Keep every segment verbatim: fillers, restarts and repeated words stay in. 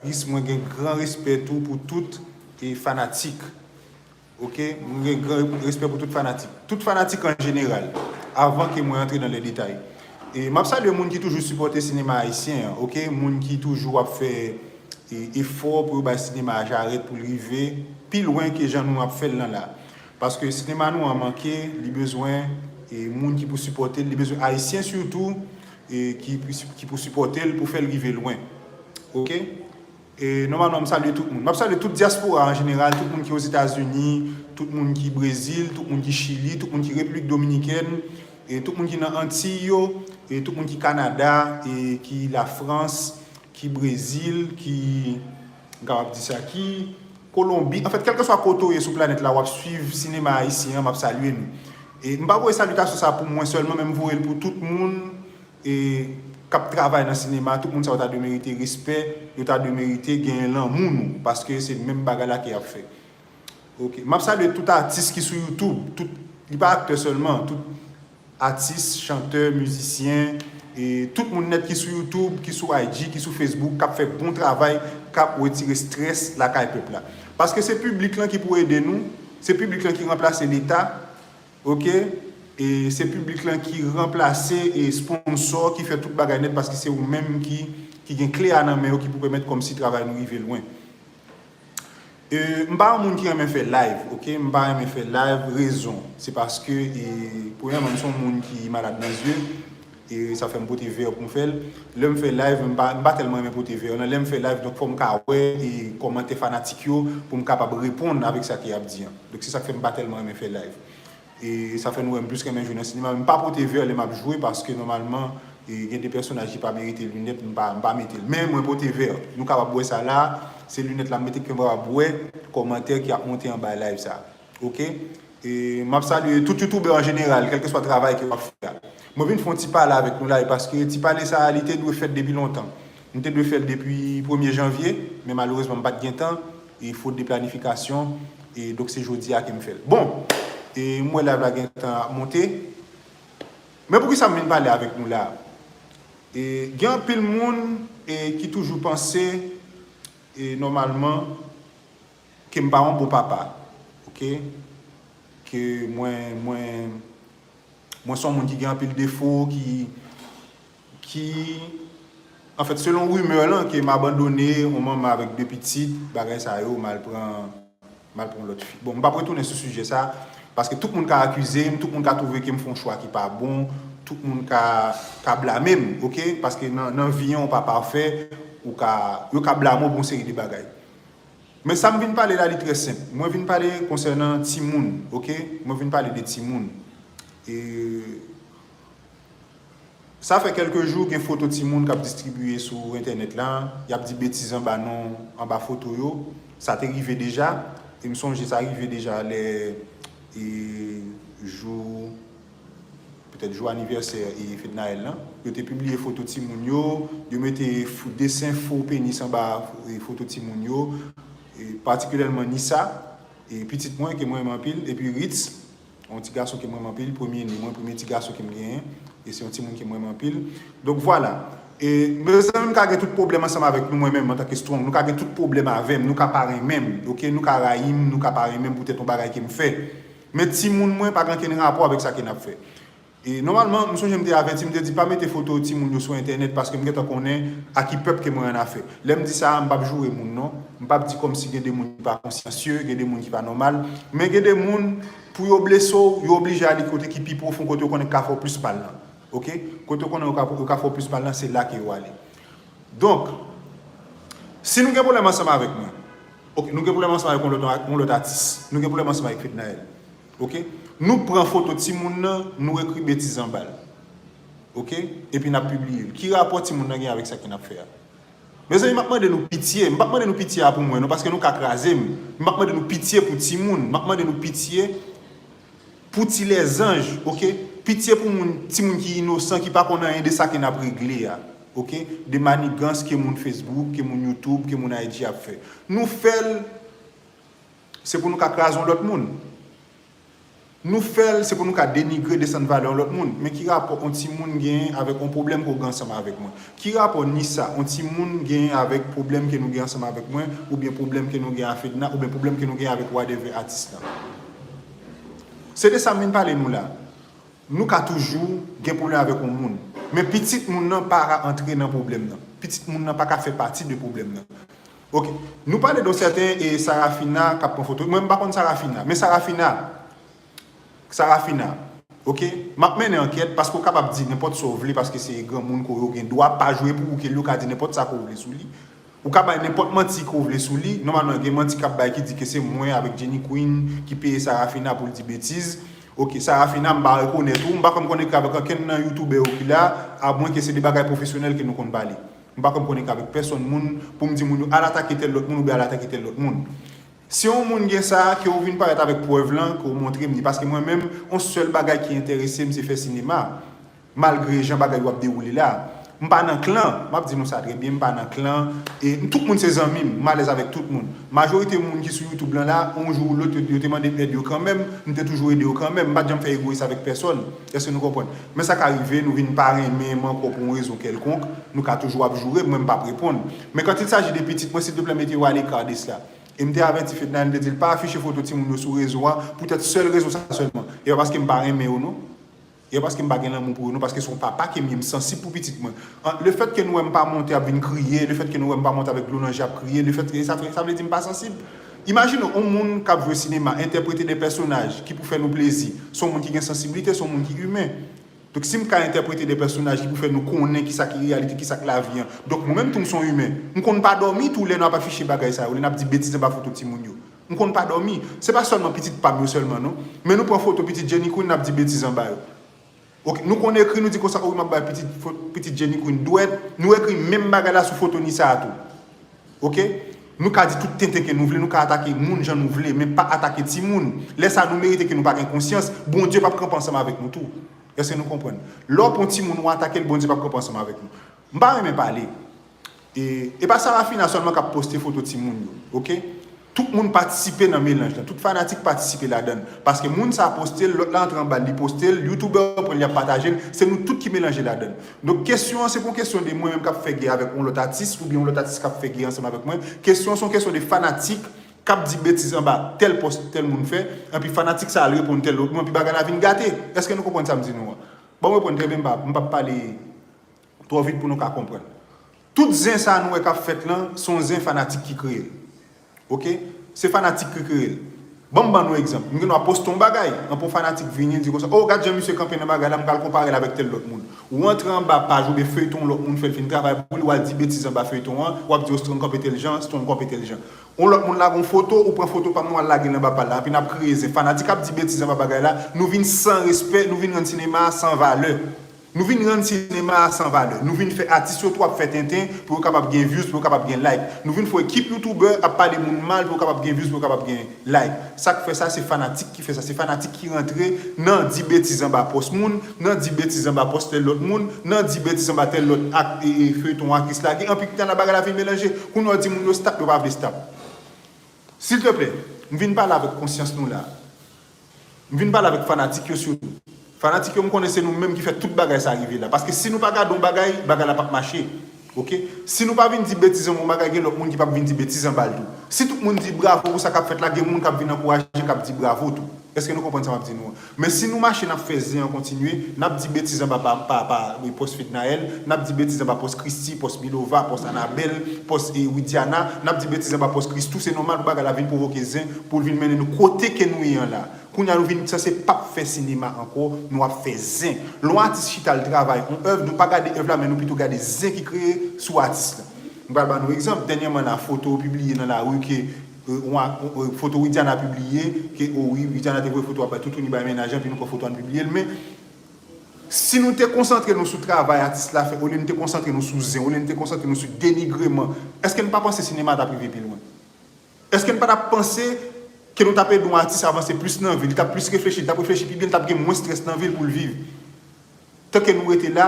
aktris, mwen gen gran respè tou pou tout e fanatik. Ok, mwen gen gran respè pou tout fanatik. Tout fanatik an jeneral, avan ke mwen antre nan le detay. E m ap salye moun ki toujou sipòte sinema ayisyen an, ok? Moun ki toujou ap fè e, efò pou yo bay sinema a jarèt pou l rive pi lwen ke jan nou ap fè l lan la. Paske sinema nou an manke, li bezwen e, moun ki pou sipòte l, li bezwen ayisyen sitou e, ki, ki pou sipòte l pou fè l rive lwen. Ok? E nòmalman, m salye tout moun. M ap salye tout dyaspora an jeneral, tout moun ki Ozetazini, tout moun ki Brezil, tout moun ki Chili, tout moun ki Repiblik Dominikèn, e tout moun ki nan Antiy yo, e tout moun ki Kanada, e ki Lafrans, ki Brezil, ki, m kapab di sa, ki Kolonbi. Anfèt, kèlkeswa kote w ye sou planèt la, w ap swiv sinema ayisyen an, m ap salye nou. E m pa voye salitasyon sa pou mwen sèlman, men m voye l pou tout moun e, k ap travay nan sinema, tout moun sa yo ta dwe merite respè, yo ta dwe merite genyen lanmou nou, paske se menm bagay la ke y ap fè. Ok, m ap salye tout atis ki sou YouTube, tout, li pa aktè sèlman, tout atis, chantè, mizisyen, e tout moun nèt ki sou YouTube, ki sou I G, ki sou Facebook, k ap fè bon travay, k ap retire strès lakay pèp la. Paske se piblik lan ki pou ede nou, se piblik lan ki ranplase Leta, ok? E se piblik lan ki ranplase e sponsò, ki fè tout bagay nèt, paske se ou menm ki, ki gen kle a nan men yo, ki pou pèmèt kòmsi travay nou rive lwen. E, m pa yon moun ki renmen fè live, ok? M pa renmen fè live, rezon, se paske, e, premyèman, m se yon moun ki malad nan zye, e sa fè m pote vè pou m fè l. Lè m fè live, m pa, m pa tèlman renmen pote vè nan lè m fè live, donk fò m ka wè e kòmantè fanatik yo pou m kapab reponn avèk sa ke y ap di an. Donk se sa k fè m pa tèlman renmen fè live. E sa fè nou wè m plis renmen jwe nan sinema. Men m pa pote vè lè m ap jwe paske nòmalman e gen de pèsonaj ki pa merite linèt, m pa, m pa mete l. Men mwen pote vè. Nou kapab wè sa la, se linèt la m mete k fè m kapab wè kòmantè ki ap monte anba live sa. Ok? E m ap salye tout youtubè an jeneral, kèlkeswa travay ke w ap fè a. Mwen vin fè yon ti pale avèk nou la, e paske ti pale sa a, li te dwe fèt depi lontan. M te dwe fè l depi premye janvye, men malerezman m pa t gen tan, e fot de planifikasyon, e donk se jodi a ke m fè l. Bon, e m wè live la gen tan ap monte, men poukisa m vin pale avèk nou la? E gen anpil moun e ki toujou panse, e nòmalman, ke m pa yon bon papa, ok? Ke mwen, mwen, mwen se yon moun ki gen anpil defo, ki, ki, anfèt, selon rimè lan, ke m abandone yon manman avèk de pitit, bagay sa yo, m al pran, m al pran lòt fi. Bon, m p ap retounen sou sijè sa, paske tout moun ka akize m, tout moun ka twouve ke m fè yon chwa ki pa bon, tout moun ka, ka blame m, ok? Paske nan, nan vi an, ou pa pafè, ou ka, yo ka blame w pou yon seri de bagay. Men sa m vin pale la, li trè senp. Mwen vin pale konsènan timoun, ok? Mwen vin pale de timoun. E sa fè kèlke jou, gen foto timoun k ap distribiye sou entènèt la. Y ap di betiz anba non, anba foto yo. Sa te rive deja. E m sonje sa rive deja lè, e, jou petèt jou anivèsè e Fednaelle lan, yo te pibliye foto timoun yo, yo mete f-, desen fo penis anba e foto timoun yo, e patikilyèman Nissa, e pitit mwen ke mwen renmen anpil, epi Ritz, yon ti gason ke mwen renmen anpil, premye ne mwen, premye ti gason ke m genyen, e se yon timoun ke mwen renmen anpil. Donk vwala. E mezanmi, m ka gen tout pwoblèm ansanm avèk nou, mwen menm, antanke Strong, nou ka gen tout pwoblèm avè m, nou ka pa renmen m, ok, nou ka rayi m, nou ka pa renmen m poutèt yon bagay ke m fè. Men timoun mwen pa gen okenn rapò avèk sa ke n ap fè. E nòmalman, m sonje m te avèti, m te di pa mete foto timoun yo sou entènèt paske m gentan konnen a ki pèp ke mwen annafè. Lè m di sa a, m p ap joure moun non. M p ap di kòmsi gen de moun ki pa konsyansye, gen de moun ki pa nòmal. Men gen de moun, pou yo blese w, yo oblije ale kote ki pi pwofon, kote yo konnen k ka fè w plis mal lan. Ok? Kote yo konnen yo ka, yo ka fè w plis mal lan, se la ke yo ale. Donk, si nou gen pwoblèm ansanm avèk mwen, ok, nou gen pwoblèm ansanm avèk yon lòt, yon lòt atis, nou gen pwoblèm ansanm avèk Fednaelle, ok, nou pran foto timoun nan, nou ekri betiz anba l, ok, epi n ap pibliye l. Ki rapò timoun nan gen avèk sa ke n ap fè a? Mezanmi, m ap mande nou pitye, m p ap mande nou pitye a pou mwen non, paske nou ka kraze m. M ap mande nou pitye pou timoun, m ap mande nou pitye pou ti lèzanj, ok? Pitye pou moun, timoun ki inosan, ki pa konn anyen de sa ke n ap regle a, ok? De manigans ke moun Facebook, ke moun YouTube, ke moun I G ap fè. Nou fè l, se pou nou ka kraze yon lòt moun. Nou fè l, se pou nou ka denigre, desann valè yon lòt moun. Men ki rapò yon timoun genyen avèk yon pwoblèm ke w gen ansanm avèk mwen? Ki rapò ni sa, yon timoun genyen avèk pwoblèm ke nou gen ansanm avèk mwen, oubyen pwoblèm ke nou gen a Fedna, oubyen pwoblèm ke nou gen avèk whatever atis la? Se de sa m vin pale nou la. Nou ka toujou gen pwoblèm avèk yon moun. Men pitit moun nan pa ka antre nan pwoblèm nan. Pitit moun nan pa ka fè pati de pwoblèm nan. Ok. Nou pale de yon sèten e Sarafina k ap pran foto. Mwen, m pa konn Sarafina. Men Sarafina, Sarafina, ok, m ap mennen ankèt paske w kapab di nenpòt sa w vle paske se granmoun ke w ye, w gen dwa pa jwe pou ou, ke l yo ka di nenpòt sa ke w vle sou li. Ou ka bay nenpòt manti ke w vle sou li. Nòmalman, gen manti k ap bay ki di ke se mwen avèk Jenny Queen ki peye Sarafina pou l di betiz. Ok, Sarafina, m pa rekonèt ou, m pa konn konnen avèk ankenn nan youtubè yo ki la, amwen ke se de bagay pwofesyonèl ke nou konn pale. M pa konn konnen avèk pèsonn moun pou m di moun yo al atake tèl lòt moun oubyen al atake tèl lòt moun. Si yon moun gen sa, ke w vin parèt avèk prèv lan, ke w montre m li. Paske mwen menm, yon sèl bagay ki enterese m, se fè sinema. Malgre jan bagay yo ap dewoule la. M pa nan klan, m ap di nou sa trè byen, m pa nan klan. E tout moun se zanmi m, m alèz avèk tout moun. Majorite moun ki sou YouTube lan la, yon jou ou lòt, yo, yo te mande m èd yo kanmenm, m te toujou ede yo kanmenm. M pa t janm fè egoyis avèk pèsonn. Èske nou konprann? Men sa ka rive, nou vin pa renmen m ankò pou yon rezon kèlkonk, nou ka toujou ap joure m, mwen m p ap reponn. Men quand il s'agit de pitit mwen, silteplè, mete yo aleka de sa. E m te avèti Fednaelle, m te di l pa afiche foto timoun yo sou rezo a, poutèt sèl rezon sa sèlman. E pa paske m pa renmen yo, non. E pa paske m pa gen lanmou pou yo, non, paske se yon papa ke m ye, m sansib pou pitit mwen. An, lefètke nou wè m pa monte ap vin kriye, lefètke nou wè m pa monte avèk dlo nan je ap kriye, lefètke sa, sa vle di m pa sansib. Imajine w, yon moun k ap jwe sinema, entèprete de pèsonaj ki pou fè nou plezi, se yon moun ki gen sansiblite, se yon moun ki imen. Donk, si m ka entèprete de pèsonaj ki pou fè nou konnen kisa ki reyalite, kisa k lavi an, donk, mwen menm tou, m se yon imen. M konn pa dòmi tou lè n ap afiche bagay sa yo, lè n ap di betiz anba foto timoun yo. M konn pa dòmi. Se pa sèlman pitit pa m yo sèlman, non. Men nou pran foto pitit Jenny Queen, n ap di betiz anba yo. Ok, nou konn ekri, nou di konsa, o wi, m ap bay pitit, fo-, pitit Jenny Queen dwèt. Nou ekri menm bagay la sou foto Nisa a tou. Ok? Nou ka di tout tenten ke nou vle, nou ka atake moun jan nou vle, men pa atake timoun. Lè sa a, nou merite ke nou pa gen konsyans, Bondye p ap kanpe ansanm avèk nou tou. Èske nou konprann? Lè w pran timoun, ou atake l, Bondye p ap kanpe ansanm avèk nou. M pa renmen pale. E, e pa Sarafina sèlman k ap poste foto timoun yo, ok? Tout moun patisipe nan melanj lan, tout fanatik patisipe ladan l. Paske moun sa poste l, lòt la antre anba l, li poste l, youtubè yo pran l, y ap pataje l, se nou tout ki melanje ladan l. Donk, kesyon an, se pa yon kesyon de mwen menm k ap fè gè avèk yon lòt atis, oubyen yon lòt atis k ap fè gè ansanm avèk mwen. Kesyon an, se yon kesyon de fanatik k ap di betiz anba tèl pòs tèl moun fè, epi fanatik sa al reponn tèl lòt moun, epi bagay la vin gate. Èske nou konprann sa m di nou an? Ban m reponn trè byen, m p ap, m p ap pale twò vit pou nou ka konprann. Tout zen sa nou wè k ap fèt lan, se yon zen fanatik ki kreye l. Ok? Se fanatik ki kreye l. Ban m ban nou egzanp. M gen dwa poste yon bagay, anpil fanatik vini, di konsa, o, gad jan misye kanpe nan bagay la, m pral konpare l avèk tèl lòt moun. Ou antre anba paj oubyen feyton yon lòt moun fè l fin travay pou li, w al di betiz anba feyton an, w ap di, o, Strong kanpe tèl jan, Strong kanpe tèl jan. Yon lòt moun lage yon foto, ou pran foto pa m, ou al lage l anba pa l la, epi n ap kreye zen. Fanatik ap di betiz anba bagay la, nou vin san respè, nou vin rann sinema a san valè. Nou vin rann sinema a san valè. Nou vin fè atis yo tou ap fè tenten pou yo kapab gen views, pou yo kapab gen like. Nou vin fè ekip youtubè ap pale moun mal pou yo kapab gen views, pou yo kapab gen like. Sa k fè sa, se fanatik ki fè sa. Se fanatik ki rantre nan di betiz anba pòs moun, nan di betiz anba pòs tèl lòt moun, nan di betiz anba tèl lòt ak, e, e, feyton aktris lage. Anpi tan la bagay la vin melanje. Kounye a w di moun yo stop, yo pa vle stop. Silteplè, m vin pale avèk konsyans nou la. M vin pale avèk fanatik yo sitou. Fanatik yo, m konnen se nou menm ki fè tout bagay sa rive la. Paske si nou pa gade yon bagay, bagay la p ap mache. Ok? Si nou pa vin di betiz anba yon bagay, gen lòt moun ki p ap vin di betiz anba l tou. Si tout moun di bravo pou sa k ap fèt la, gen moun k ap vin ankouraje, k ap di bravo tou. Èske nou konprann sa m ap di nou an? Men si nou mache, n ap fè zen an kontinye, n ap di betiz anba pa, pa, pa, e, pòs Fednaelle, n ap di betiz anba pòs Christie, pòs Milova, pòs Anabelle, pòs, e, Widiana, n ap di betiz anba pòs Christoo, se nòmal pou bagay la vin pwovoke zen, pou l vin mennen nou kote ke nou ye an la. Kounye a nou vin sanse p ap fè sinema ankò, nou ap fè zen. Lè yon atis chita l travay yon èv, nou pa gade èv la, men nou pito gade zen ki kreye sou atis la. M pral ba nou egzanp, dènyèman la, foto pibliye nan lari ke, e, yon a-, e, foto Widiana pibliye, ke, o wi, Widiana te voye foto a bay toutouni bay mennaj lan, epi nou pran foto a nou pibliye l, men si nou te konsantre nou sou travay atis la fè, olye nou te konsantre nou sou zen, olye nou te konsantre nou sou denigreman, èske nou pa panse sinema t ap rive pi lwen? Èske n pa t ap panse ke nou t ap ede yon atis avanse plis nan vi l, li t ap plis reflechi, li t ap reflechi pi byen, li t ap gen mwens estrès nan vi l pou l viv? Tanke nou rete la,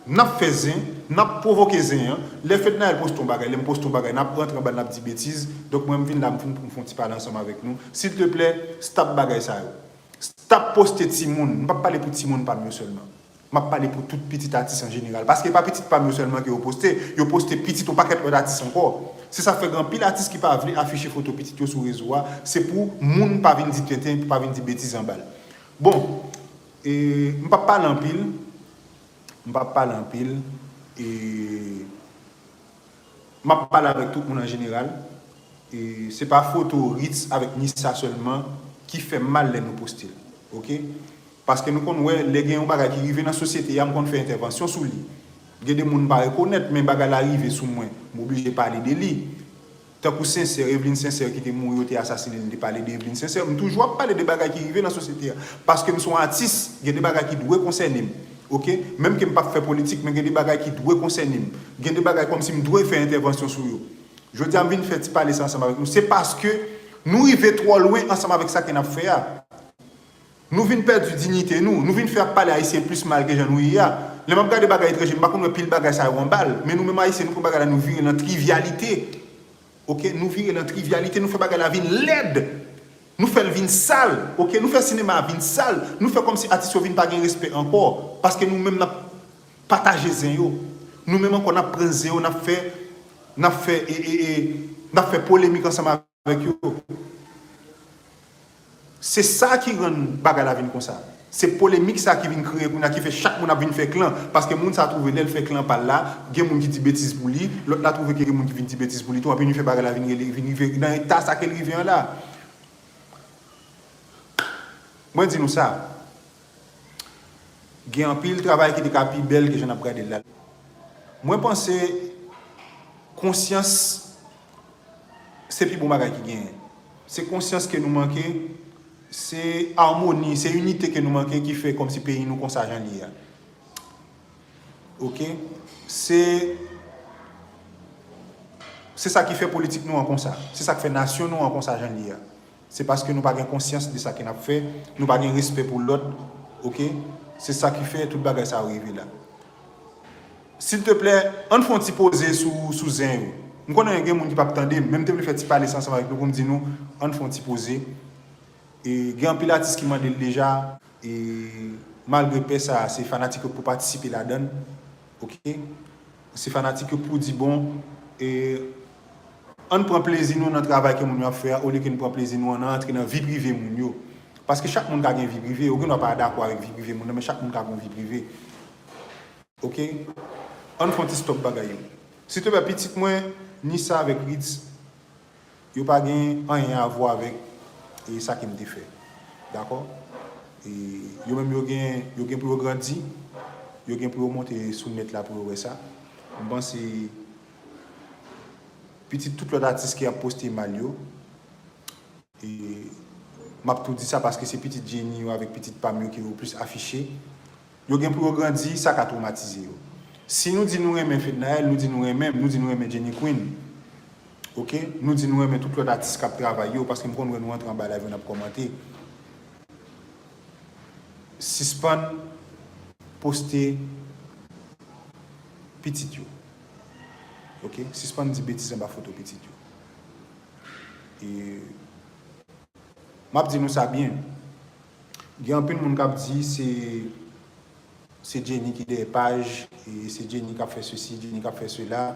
n ap fè zen, n ap pwovoke zen an. Lè Fednaelle poste yon bagay, lè m poste yon bagay, n ap rantre anba l, n ap di betiz. Donk, mwen, m vin la, m vin pou m fè yon ti pale ansanm avèk nou. Silteplè, stop bagay sa yo. t ap poste timoun, m p ap pale pou timoun pa m yo sèlman. M ap pale pou tout pitit atis an jeneral. Paske pa pitit pa m yo sèlman ke yo poste, yo poste pitit yon pakèt lòt atis ankò. Se sa k fè gen anpil atis ki pa vle afiche foto pitit yo sou rezo a. Se pou moun pa vin di tenten, pou pa vin di betiz anba l. Bon, e, m p ap pale anpil. M p ap pale anpil. E, m ap pale avèk tout moun an jeneral. E, se pa foto Ritz avèk Nissa sèlman ki fè m mal lè nou poste l. Oke? Paske nou konn wè, lè gen yon bagay ki rive nan sosyete a, m konn fè entèvansyon sou li. Gen de moun m pa rekonèt, men bagay la rive sou mwen. M oblije pale de li. Tankou Sincère, Evelyne Sincère ki te mouri, yo te asasinen l, m te pale de Evelyne Sincère. M toujou ap pale de bagay ki rive nan sosyete a. Paske m se yon atis, gen de bagay ki dwe konsène m. Oke? Menm ke m p ap fè politik, men gen de bagay ki dwe konsène m. Gen de bagay kòmsi m dwe fè entèvansyon sou yo. Jodi a, m vin fè ti pale sa ansanm avèk nou. Se paske nou rive twò lwen ansanm avèk sa ke n ap fè a. Nou vin pèdi diyite nou, nou vin fè ap pale Ayisyen plis mal ke jan nou ye a. Lè m ap gade bagay etranje, m pa konn wè pil bagay sa yo anba l, men nou menm Ayisyen, nou pran bagay la, nou vire l an trivyalite. Oke, nou vire l an trivyalite, nou fè bagay la vin lèd. Nou fè l vin sal, oke, nou fè sinema a vin sal, nou fè kòmsi atis yo vin pa gen respè ankò, paske nou menm n ap pataje zen yo. Nou menm ankò n ap pran zen yo, n ap fè, n ap fè, e, e, e, n ap fè polemik ansanm avèk yo. Se sa ki rann bagay la vin konsa. Se polemik sa ki vin kreye kounye a, ki fè chak moun ap vin fè klan. Paske moun sa twouve lè l fè klan pa l la, gen moun ki di betiz pou li, lòt la twouve ke gen moun ki vin di betiz pou li tou, anpi vin fè bagay la vin rele, vin rive nan eta sa ke l rive an la. Mwen di nou sa, gen anpil travay ki te ka pi bèl ke jan n ap gade l la. Mwen panse konsyans se pi bon bagay ki genyen. Se konsyans ke nou manke, se amoni, se inite ke nou manke ki fè kòmsi peyi nou konsa jan l ye a. Oke? Se, se sa ki fè politik nou an konsa. Se sa k fè nasyon nou an konsa jan l ye a. Se paske nou pa gen konsyans de sa ke n ap fè, nou pa gen respè pou lòt, oke? Se sa ki fè tout bagay sa yo rive la. Silteplè, ann fè yon ti poze sou, sou zen yo. M konnen gen moun ki p ap tande m, men m te vle fè ti pale sa ansanm avèk nou pou m di nou, ann fè yon ti poze. E gen anpil atis ki mande l deja, e malgre pè sa, se fanatik yo k pou patisipe ladan l, oke? Se fanatik yo k pou di, bon, e ann pran plezi nou nan travay ke moun yo ap fè a, olye ke n pran plezi nou an nan antre nan vi prive moun yo. Paske chak moun ka gen vi prive, ou gen dwa pa dakò avèk vi prive moun nan, men chak moun ka gen yon vi prive. Oke? Ann fè yon ti stòp bagay yo. Silteplè, pitit mwen, Nissa avèk Ritz, yo pa gen anyen a vwa avèk, e, sa ke m te fè. Dakò? E, yo menm yo gen, yo gen pou yo grandi, yo gen pou yo monte sou nèt la pou yo wè sa. M panse pitit tout lòt atis ki ap poste mal yo, e, m ap tou di sa paske se pitit Jenny yo avèk pitit pa m yo ke yo plis afiche. Yo gen pou yo grandi, sa ka twomatize yo. Si nou di nou renmen Fednaelle, nou di nou renmen m, nou di nou renmen Jenny Queen, oke? Nou di nou renmen tout lòt atis k ap travay yo, paske m konn wè nou antre anba live yo, n ap kòmante. Sispann poste pitit yo. Oke? Sispann di betiz anba foto pitit yo. E m ap di nou sa byen. Gen anpil moun k ap di se, se Jenny ki dèyè paj, e se Jenny k ap fè sesi, Jenny k ap fè sela.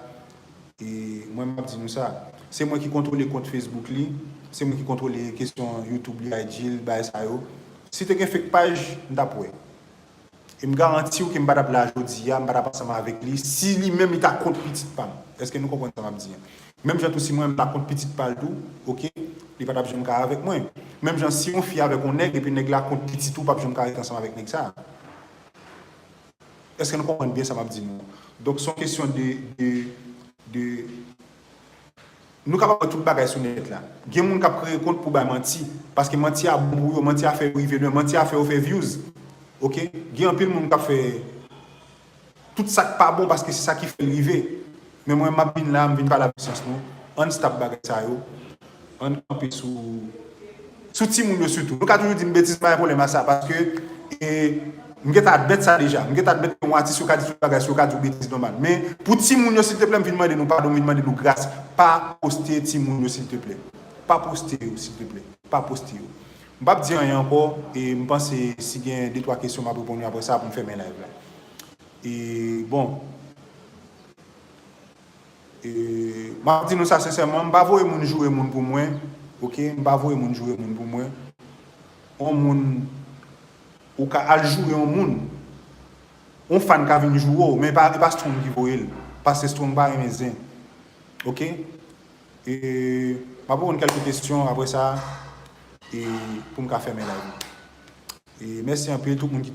E mwen, m ap di nou sa. Se mwen ki kontwole kont Facebook li, se mwen ki kontwole kesyon YouTube li, I G l, bagay sa yo. Si te gen fake paj, m t ap wè. E m garanti w ke m pa t ap la jodi a, m pa t ap ansanm avèk li, si li menm li ta kont pitit pa m. Èske nou konprann sa m ap di an? Menm jan tou si mwen m ta kont pitit pa l tou, oke, li pa t ap janm ka avèk mwen. Menm jan si yon fi avèk yon nèg epi nèg la kont pitit ou, p ap janm ka rete ansanm avèk nèg sa. Èske nou konprann byen sa m ap di nou an? Donk se yon kesyon de, de, de Nou kapab wè tout bagay sou nèt la. Gen moun k ap kreye kont pou bay manti, paske manti a bon pou yo, manti a fè yo rive lwen, manti a fè yo fè views. Oke? Gen anpil moun k ap fè tout sa k pa bon paske se sa ki fè l rive. Men mwen, m ap vin la, m vin pale avèk syans nou. Ann stop bagay sa yo. Ann kanpe sou Sou timoun yo sitou. Nou ka toujou di m betiz, m pa gen pwoblèm a sa, paske, e, m gentan admèt sa deja. M gentan admèt ke yon atis yo ka di tout bagay sou yo, ka di w betiz nòmal. Men pou timoun yo, silteplè, m vin mande nou padon, m vin mande nou gras. Pa poste timoun yo, silteplè. Pa poste yo, silteplè. Pa poste yo. M p ap di anyen ankò, e m panse si gen de twa kesyon m ap reponn yo apre sa pou m fèmen live la. E bon, e, m ap di nou sa sensèman, m pa voye moun joure moun pou mwen, oke? M pa voye moun joure moun pou mwen. On moun, ou ka al joure on moun, on fan ka vin joure w, men e pa, e pa Strong ki voye l, paske Strong pa renmen zen, oke? E, m ap reponn kèlke kesyon apre sa, e, pou m ka fèmen live. E mèsi anpil tout moun ki